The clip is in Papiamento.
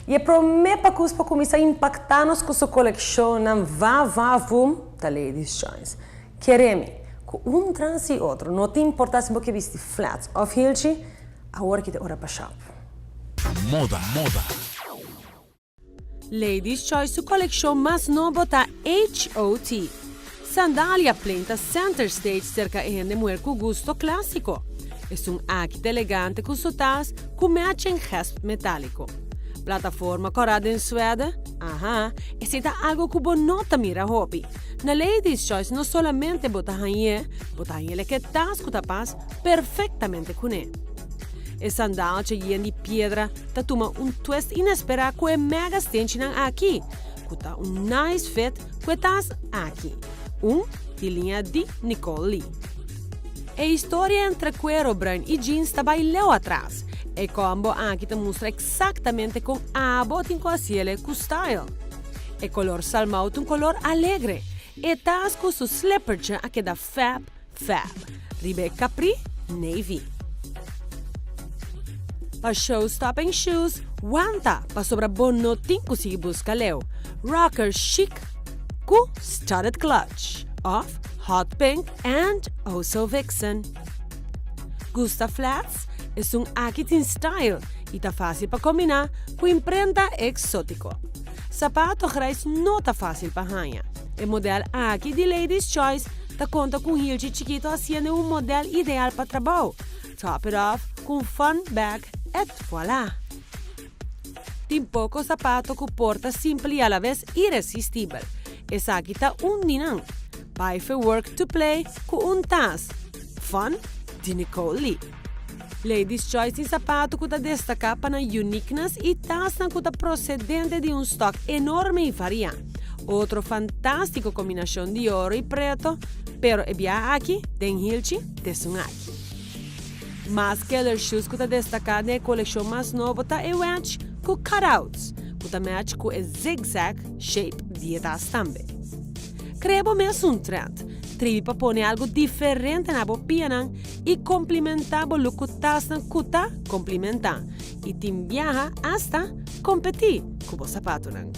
E prome pacus pa cuminsa impacta nos cu su coleccionnan va va voom ta Ladies Choice. Kere mi, cu un tras y otro, no ta importa si bo ke bisti flats of hilchi, awor ki ta ora pa shop. Moda, moda. Ladies Choice su coleccion mas nobo ta HOT. Sandalia plain ta center stage cerca e hende muher cu gusto clasico. Esun aki ta elegante cu su tas cu matching gesp metalico. Plataforma cora den suede? Aha, esey ta algo cu bo no ta mira hopi. Na Ladies Choice no solamente bo ta hañ'e, bo ta hañ'e leke tas cu ta pas perfectamente cune. E sandaaltje yen di piedra ta tuma un twist inesperá ku e mega stenchinan aki, ku ta un nice fit ku e tas aki, un di liña di Nicole Lee. E historia entre kuero bruin i jeans ta bai leu atras. E combo aki ta mustra eksaktamente kon abo tin ku hasiele ku style. E kolor salmou ta un kolor alegre. E tas ku su slippertje a keda fab Fab, riba e capri navy. Pa show-stopping shoes, wanta pasobra bo no tin cu sigui busca leu. Rocker chic cu studded clutch of hot pink and oh so vixen. Gusta flats? Esun aki tin style y ta facil pa combina cu imprenta exotico. Sapato grijs no ta facil pa haña. E model aki di Ladies Choice ta konta ku un hilchi chikito hasiendo un model ideal pa trabou. Top it off ku un fun bag et voilà! Tin poko sapato ku por ta simpel i alabes iresistibel. Esaki ta un di nan. Bai for work to play ku un tas. Fun di Nicole Lee. Ladies Choice tin sapato ku ta destaká pa nan uniqueness i tasnan ku ta prosedente di un stock enorme i variá. Otro fantástiko kombinashon di oro i preto, pero e biaha aki den hilchi t'esun aki. Mas killer shoes ku ta destaká den e kolekshon mas nobo ta e wedge ku cutouts, ku ta match ku e zigzag shape di e tas tambe. Krea bo mes un trend, tribi pa pone algu diferente na bo pianan i komplimentá bo look ku tasnan ku ta komplimentá i tin biaha asta kompetí ku bo sapatunan.